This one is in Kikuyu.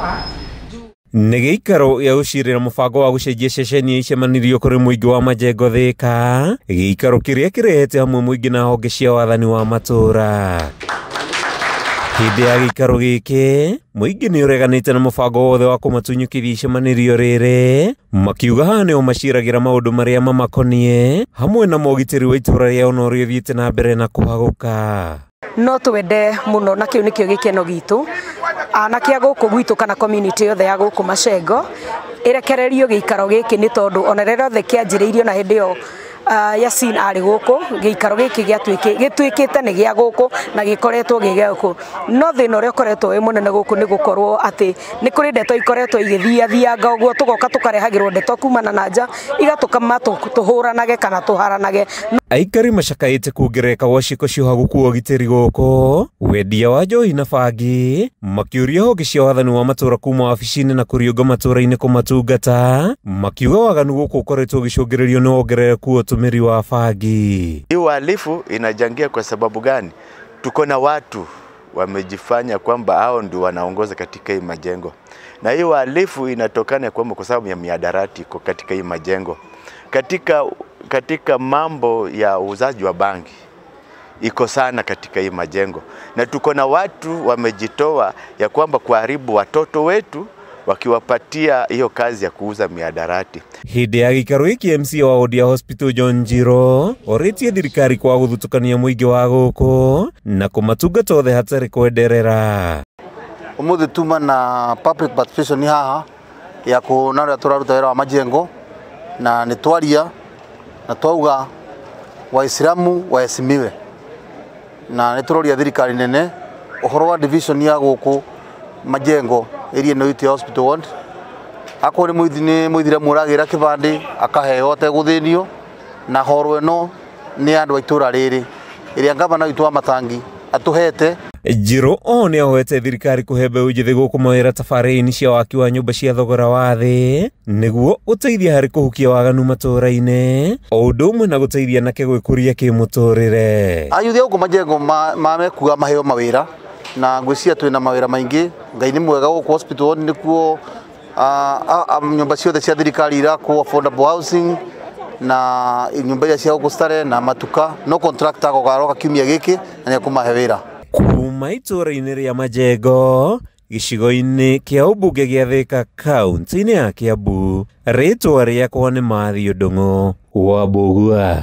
hapa. Nĩ gĩikaro gĩa gũcirĩra mũbango wa gũcenjia ceceni ya icemanĩrio kũrĩ mũingĩ wa Majengo Thika, gĩikaro kĩrĩa kĩrehete hamwe mũingĩ na honge cia wathani wa matũũra. Hĩndĩ ya gĩikaro gĩkĩ, mũingĩ nĩ ũreganĩte na mũbango wothe wa kũmatunyũkithia icemanĩrio rĩrĩ, makiuga haha nĩho maciragĩra maũndũ marĩa mamakoniĩ hamwe na mogitĩri wa itũũra rĩao na ũrĩa ũthiĩte na mbere na kũhagũka. No twende muno na kiu nikio gikeno gitu anake a guku gwitu kana community yothe ya guku Macengo irekererio giikaro giki ni tondu ona rĩrĩa othe kĩanjĩrĩirio na hĩndĩ ĩyo Yasin arĩ gũkũ gĩikaro gĩkĩ gĩtuĩkĩte nĩ gĩa gũkũ na gĩkoretwo gĩ gĩa gũkũ. No thĩna ũrĩa ũkoretwo wĩ mũnene gũkũ nĩ gũkorwo atĩ nĩ kũrĩ ndeto ikoretwo igĩthiathianga ũguo, tũgoka tũkarehagĩrwo ndeto kumana na nja igatũkama tũhũranage kana tũharanage. Aikari macakaĩte kuongerereka gwa ciĩko cia ũhagũku wa ũgitĩri gũkũ, wendia wa njohi na bangi, makĩũria honge cia wathani wa matũũra kuma wabici-inĩ na kũriũnga matũũra-inĩ kũmatungata, makiuga waganu gũkũ ũkoretwo ũgĩcũngĩrĩrio nĩ wongerereku wa ũtũmĩri wa bangi. Hii uhalifu inachangia kwa sababu gani? Tuko na watu wamejifanya kwamba hao ndio wanaongoza katika hii majengo, na hii uhalifu inatokana kwamba kwa sababu ya mihadarati iko katika hii majengo. Katika mambo ya uuzaji wa bangi iko sana katika hii majengo, na tuko na watu wamejitoa ya kwamba kuharibu watoto wetu wakiwapatia hiyo kazi ya kuuza mihadarati. Hĩndĩ ya gĩikaro gĩkĩ MC wa wodi ya Hospital John Njiro orĩtie thirikari kwa gũthutũkania mũingĩ wa gũkũ na kũmatungata othe hatarĩ kwenderera. Ũmũthĩ tuma na public participation haha ya kuona ũrĩa tũraruta wĩra wa majengo, na nĩ twaria na twauga Waislamu waheshimiwe, na nĩ tũroria thirikari nene ũhoro wa division ya gũkũ majengo area ĩno itũ ya Hospital Ward. Akorwo nĩ mũithiramu ũragĩra kĩbandĩ akaheo ategũthĩnio, na horo ĩno nĩ andũ a itũra rĩrĩ ĩrĩa ngavana witũ wa Matangi atũhete. Njiro o nĩ ahoete thirikari kũhe mbeũ njĩthĩ gũkũ mawĩra tabarĩra-inĩ cia waki wa nyũmba cia thogora wa thĩ nĩguo gũteithia harĩ kũhukia waganu matũũra-inĩ o ũndũ ũmwe na gũteithia anake gwĩkũria kĩmũtũrĩre. Ayuthi a gũkũ majengo mamekuga maheo mawĩra, na ngwĩciria twĩna mawĩra maingĩ. Ngai nĩ mwega gũkũ Hospital Ward nĩkuo nyũmba ciothe cia thirikari irakwo affordable housing na nyũmba iria cia gũkũ Starehe na matuka, no contractor agoka kiumia gĩkĩ na nĩekũmahe wĩra. Kuma itũũra-inĩ rĩa Majengo gĩcigo-inĩ kĩa ũmbunge gĩa Thika kaunti-inĩ ya Kiambu, rĩtwa rĩakwa nĩ Matthew Ndung'u wa Mbũgua.